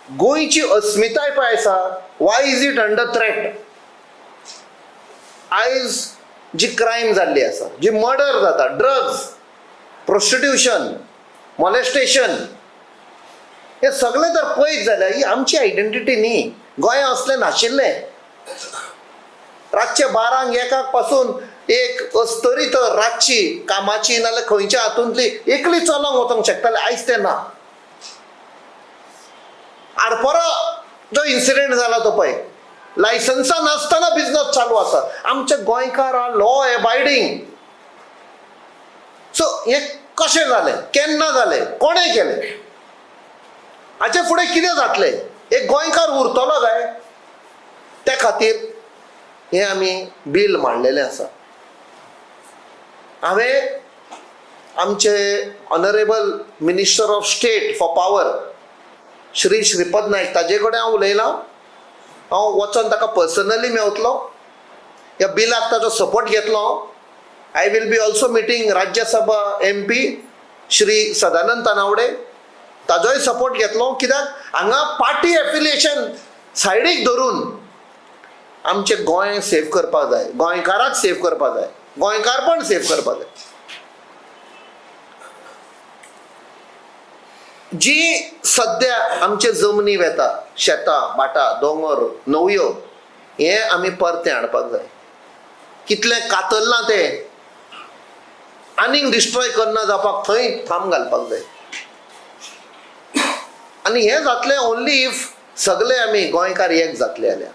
गोंयची अस्मिताय पळय आसा, why is it under threat? आयज जी क्रायम जाल्ली आसा, जी मर्डर जाता, ड्रग्स, प्रोस्टिट्यूशन, मॉलेस्टेशन, हे सगळें जर पळयत जाल्यार ही आमची आयडेंटिटी न्ही. गोंया असलें नाशिल्लें. रातचे 12-1 पासून एक अस्तरी तर रातची कामाची नाल्यार खंयच्या हातूंतली एकली चलोंक वचोंक शकताले, आयज तें ना. आरपोरा जो इन्सिडेंट जाला तो पळय, लायसन्सां नासतना बिजनस चालू आसा. आमचे गोंयकार are law abiding. सो हें कशें जालें, केन्ना जालें, कोणें केलें, हाचे फुडें कितें जातलें, एक गोंयकार उरतलो काय? त्या खातीर हें आमी बील मांडलेलें आसा. हांवें आमचे honourable minister of state for power Shri Shripad Naik ताजे कडेन हांव उलयलां. हांव वचोन ताका पर्सनली मेवतलो, ह्या बिलाक ताजो सपोर्ट घेतलो हांव. I will be also meeting Rajya Sabha MP Shri Sadanand Tanavade, ताजोय support घेतलो. कित्याक हांगा पार्टी एफिलिएशन सायडीक धरून आमचें गोंय सेव करपाक जाय, गोंयकाराक सेव करपाक जाय, गोंयकारपण सेव करपाक जाय. जी सद्या आमचे जमनी वेता, शेतां, भाटां, दोंगर, न्हंयो, हें आमी परतें हाडपाक जाय. कितलें कातरलां तें आनीक डिस्ट्रॉय करना जावपाक थंय थांब घालपाक जाय. आनी हें जातलें ओन्ली if सगळे आमी गोंयकार एक जातले जाल्यार.